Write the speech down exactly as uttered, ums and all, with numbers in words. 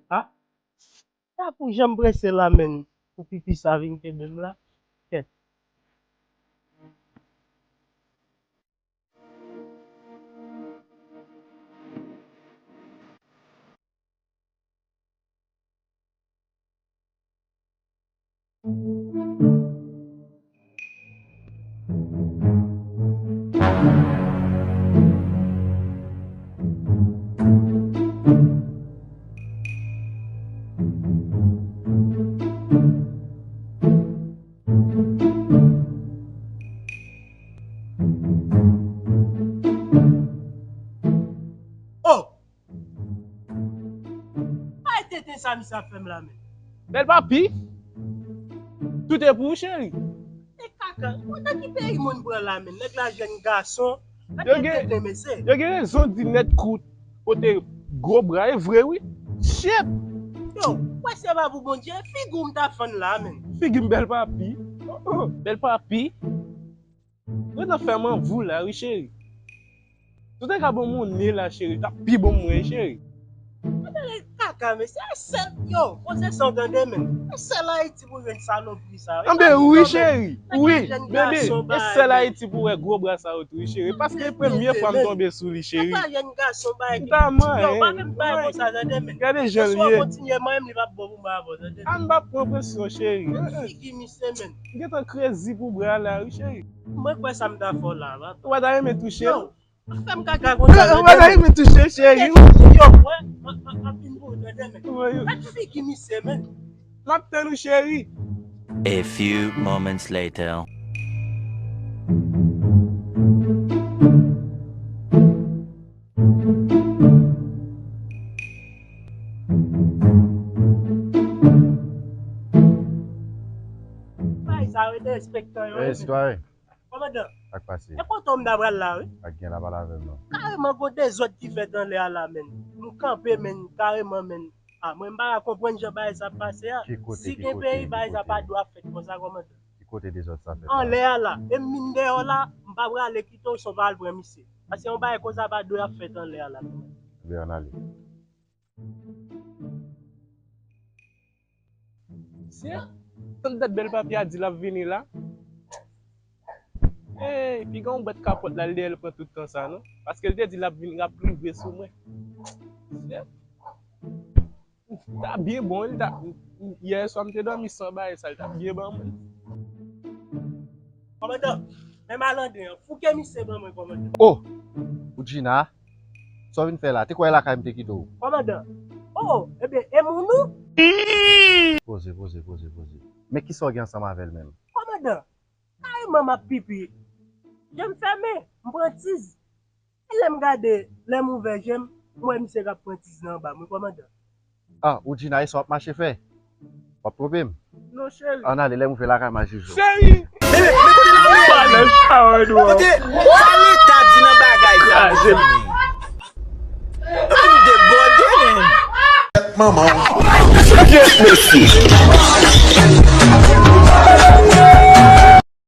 Ah, sa pou jan m prese la, menn, pou pipi sa vin kenbe m la. Kèt. Oh! Ay, tenten sa misye ap fè m la, menn. Bèl papi, tout e pou ou, cheri. E kaka, ou nan ki peyi moun pran la, menn? Nèg la jèn gason, yo gen, tenten, mesye. Yo gen rezon di nèt kout, pote gwo bra, e vre, wi. Shit! Yo, wè se pa pou Bondye, figi w m t ap fann la, menn. Figi m bèl papi. Bèl papi. Ret nan fè m anvi w la, wi, cheri. Si w te ka ban m yon ne la, cheri, t ap pi bon pou mwen, cheri. Tande kaka, mesye, e sèl, yo, poze san w tande, menn. E sèl Ayiti pou jwenn salopri sa, wi. Anben, wi, cheri. Wi, bebe, e sèl Ayiti pou wè gwo bra sa yo tou, wi, cheri. Paske e premye fwa m tonbe sou li, cheri. Nèg la jèn gason, bay. M ta manyen. Yo, pa menm bay konsa, tande, menn. Gade jan l ye. Kontinye manyen m, li p ap bon pou mwen avè w, tande. Ann pa pran presyon, cheri. Figi misye, menn. M gentan krezi pou bra la, wi, cheri. Mwen kwè sa m ta fè w la, va. Ou pa ta renmen touche l? Yo, pa fè m kaka konsa, ou pa ta renmen touche l, cheri. Yo, mwen, mwen, mwen, mwen fin pou ou, tande, menn. Gad figi misye, menn. M ap tann ou, cheri. A few moments later. Bay sa yo, derespektan yo, wi. Kòmandan. Sa k pase? E kote w m ta pral la, wi. Sa k gen la, pale avè m non. Kareman, gon dezòd ki fèt anlè a la, menn. Nou kanpe, menn, kareman, menn. A, mwen, m pa ka konprann jan bagay sa ap pase a. Si gen peyi, bagay sa pa dwe ap fèt konsa, kòmandan. Ki kote dezòd sa fèt la? Anlè a la. E m vin deyò la, m pa prale kite w san w pa al pran misye. Paske yon bagay konsa pa dwe ap fèt anlè a la, kòmandan. Ebyen, ann ale. Sye, tann dat bèl papi a di l ap vini la. Ey, piga yon bwèt kapòt la, l dèyè l pran tout tan sa, non. Paske l te di l ap vini, l ap rive sou mwen. Sye. Li ta byen bon, li ta, yè swa m te dòmi san bagay sa, li ta byen ban mwen. Kòmandan, men malandren an, fouke misye ban mwen, kòmandan. Oh! Woodjina, sa w vin fè la? Te kwè e lakay m te kite w? Kòmandan, oh, ebyen, e moun ou? Poze, poze, poze, poze. Men kisa w gen ansanm avè l menm? Kòmandan, kareman m ap pipi. Je m fèmen, m pran tiz. E lè m gade, lè m ouvè je m, m wè misye k ap pran tiz nan anba m, wi, kòmandan. Ah, Woodjina, e sa w ap mache fè? W ap twonpe m? Non, cheri. Ann ale, lè m rive lakay m a jije w. Cheri! Bebe, men kote l ale? Kote, sa leta di nan bagay sa, mezanmi? Yo fin debòde, men. Manman w. Kèt, mesye.